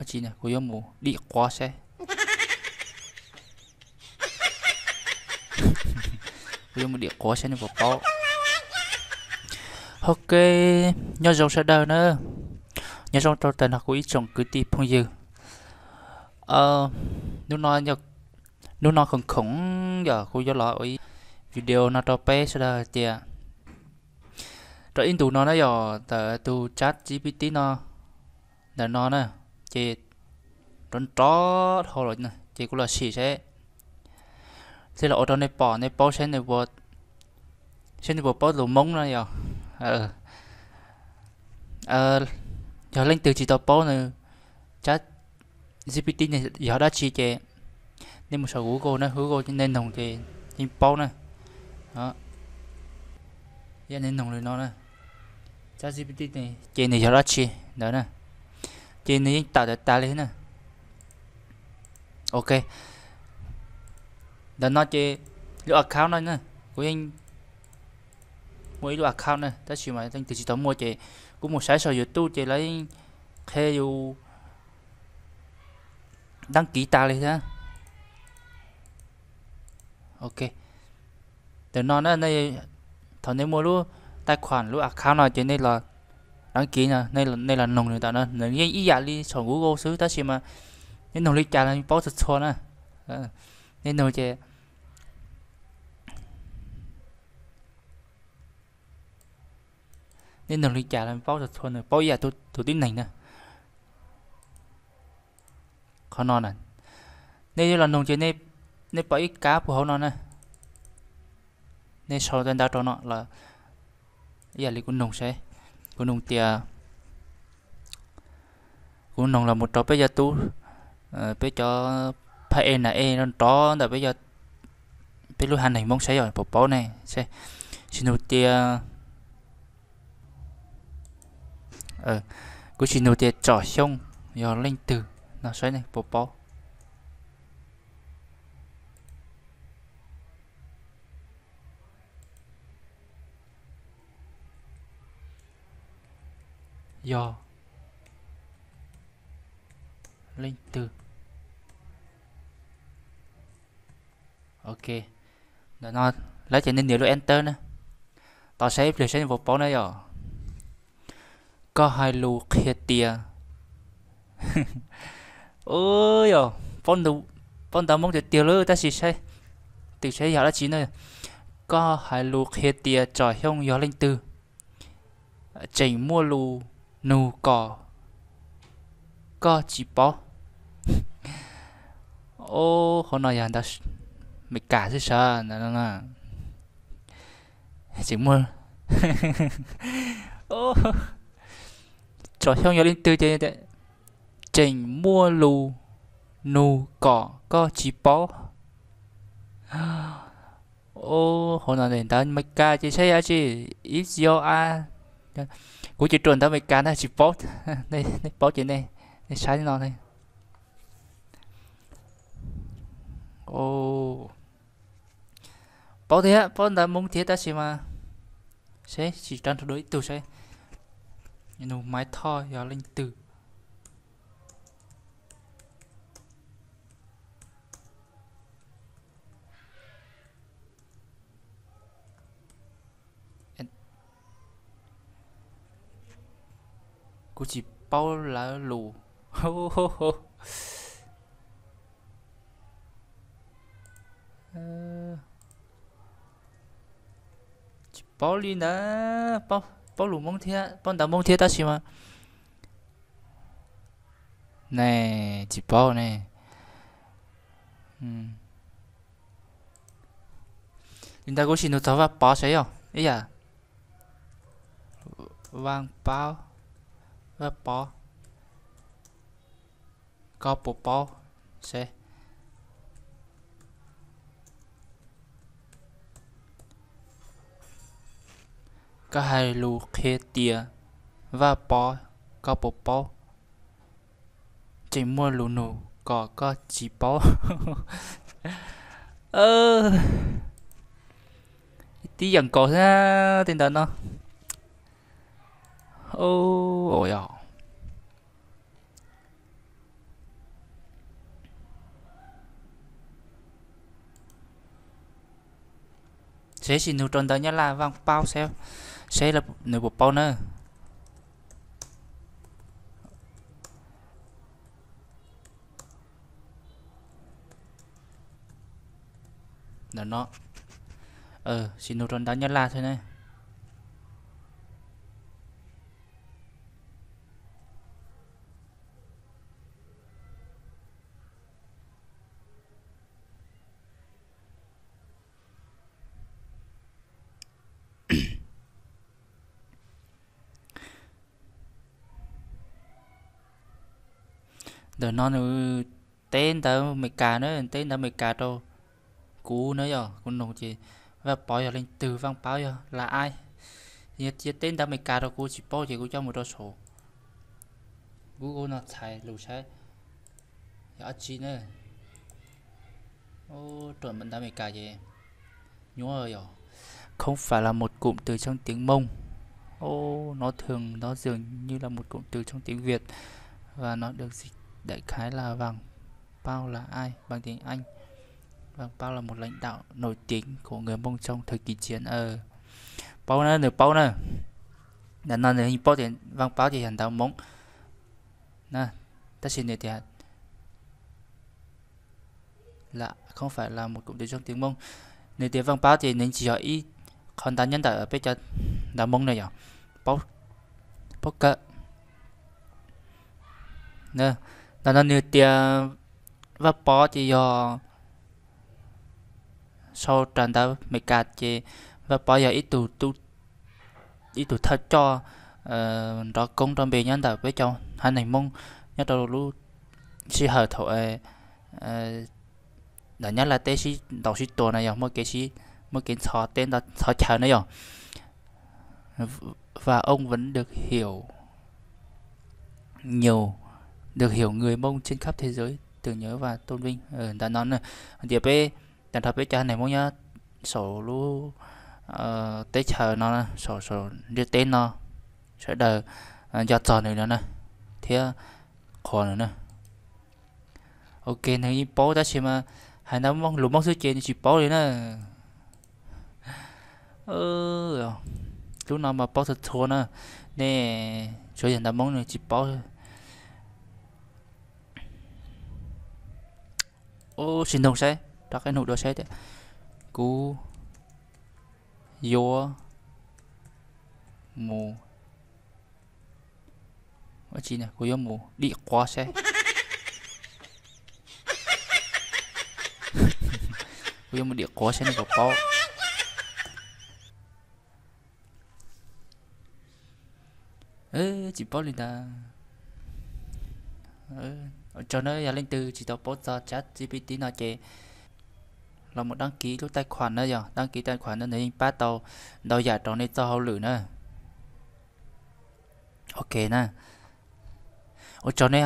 Tsis, kuv yuav mus dim quav saib. Kuv yuav mus dim quav saib nej puas paub. Ok, nyob zoo sawv daws na. Nyob zoo rau tag nrho kuv ib tsoom kwv tij phooj ywg. Hnub no, hnub no khoom khoom yog kuv yuav los ua ib video no rau peb sawv daws hais tias rau ib ntus no na yog ntawm tus chat G P T no, ntawm no na, ces rov nrov dhau los ces kuv los sim seb, thiaj los ua rau nej pom nej paub seb, seb nej puas paub lus Hmoob no yog, yog leej twg tsis tau paub nws chat G P T yog dab tsi ces nej mus saum Google na, Google nej noog ces yeej paub na. Yog nej noog li no na, chat G P T ces nws yog dab tsi ntawd na, ces nws yeej tawm tawm tas li na. Ok, ntawm no ces lub account no na, kuv yeej muaj ib lub account na, tab sis mas leej twg tsis tau muaj ces kuv mus saib saum YouTube ces lawv yeej qhia yus dab kiv tas li thiab. Ok, ntawm no na, thaum nej muaj lub taij khuam lub account no ces nej los dab kiv no, nej los noog nws ntawm no, nws yeej ib yam li saum Google xwb tab sis mas nej noog li cas los paub txhua txhua na. Nej noog ces, nej noog li cas los paub txhua txhua, nws paub ib yam tus tib neeg na. Qhov no na, nej los noog ces nej pom ib kab puag hauv no na, nej sau ntawv rau no los ib yam li kuv noog saib, kuv noog tias, kuv noog los mus rau peb cov tub, peb cov phab ej nas ej nrov ntawm peb, peb lub haiv neeg Hmoob saib yog puas paub ne. Sim nug tias, kuv sim nug tias Tsom Xyooj yog leej twg no saib nej puas paub. Yog leej twg? Ok, ntawm no lawv ces nej nias lub enter na, tos saib ib pliag saib nej puas paub na yom. Koj hais lus qhia tias, u, yog paub ntawv Hmoob tiag tiag lawm tab sis saib, twb saib yog dab tsi na. Koj hais lus qhia tias Tsom Xyooj yog leej twg, tseem muaj lus nug kom koj tsis paub. Qhov no yog ntawv Meskas xwb sav. Tseem muaj, Tsom Xyooj yog leej twg ces tseem muaj lus nug kom koj tsis paub. Qhov no ntawv Meskas ces saib yog dab tsi, ib yo a. Kuv ces ruam ntawv Meskas ntag tsis paub. Nej paub ces nej saib no. Paub thiab, paub ntawv Hmoob thiab tab sis mas seb tsis rov nrog dua ib tug seb. Nug Maiv Thoj yog leej twg. Kuv tsis paub lawv lus. Tsis paub li ntawd, paub lus Hmoob thiab, paub ntawv Hmoob thiab tab sis mas ne, tsis paub ne. Li ntawd kuv sim nug txog Vaj Pov saib yog ib yam. Vaj Pov, Vaj Pov, koj puas paub seb? Koj hais lus qhia tias Vaj Pov, koj puas paub? Tseem muaj lus nug kom koj tsis paub. Tib yam nkaus xwb tej ntawd no. Yog, Seb sim nug rau ntawv Nyab Laj Vaj Paub seb, seb nws puas paub na. Ntawm no, sim nug rau ntawv Nyab Laj thiab na. Ntawm no nws teb ntawv Amelikas na, teb ntawv Amelikas rau kuv na yog kuv nug ces Vaj Pov yog leej twg, Vaj Paub yog la ai. Yog teb ntawv Amelikas rau kuv tsis paub ces kuv coj mus rau saum Google no txhais lus saib yog dab tsi na. Tuam ntawv Amelikas ces nyuaj yog không phải là một cụm từ trong tiếng Mông. Nó thường, nó dường như là một cụm từ trong tiếng Việt và nó được dịch đại khái là vàng Pao là ai bằng tiếng Anh. Vàng Pao là một lãnh đạo nổi tiếng của người Mông trong thời kỳ chiến. Paub na, nws paub na. Ntawm no nws yeej paub tias Vaj Paub ces yog ntawv Hmoob na, tab sis nws tias không phải là một cụm từ trong tiếng Mông. Nws tias Vaj Paub ces nws tsis yog ib qho ntawv nyob ntawm peb cov ntawv Hmoob na yog, paub, paub kawg. Ntawm no nws tias Vaj Pov ces yog sau rau ntawv Amelikas ces Vaj Pov yog ib tug, ib tug thawj coj nrov koob rau npe nyob ntawm peb cov haiv neeg Hmoob nyob rau lub sij hawm thaum ntawm Nyab Laj teb sib ntaus sib tua no yog muaj kev sib, muaj kev ntxhov teb ntxhov chaw na yog. Và ông vẫn được hiểu nhiều, được hiểu người Mông trên khắp thế giới tưởng nhớ và tôn vinh. Ntawm no hais tias peb, tag nrho peb cov haiv neeg Hmoob nyob saum lub teb chaws no, saum ntiaj teb no, sawv daws nco txog nws no na, thiab qhuas nws na. Ok, nws yeej paub tab sis mas hais ntawv Hmoob, lus Hmoob xwb ces nws tsis paub li na. Lub no mas paub txhua txhua na, nej tsuas yog ntawv Hmoob nws tsis paub. Sim nug saib, rov qab nug dua saib tias, kuv yuav mus, kuv yuav mus dim quav saib. Kuv yuav mus dim quav saib nej puas paub. Tsis paub li ntawd. Ua tsaug na, yog leej twg tsis tau paub txog chat G P T no ces los mus đăng ký lub tài khoản na, yog đăng ký tài khoản no nws yeej pab tau ntau yam rau nej txoj hauj lwm na. Ok na. Ua tsaug nej,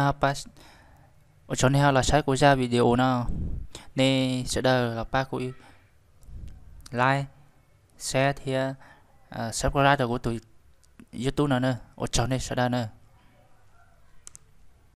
ua tsaug nej ho los saib kuv zaj video no. Nej sawv daws los pab kuv like, share thiab subscribe rau kuv tus YouTube no na. Ua tsaug nej sawv daws na.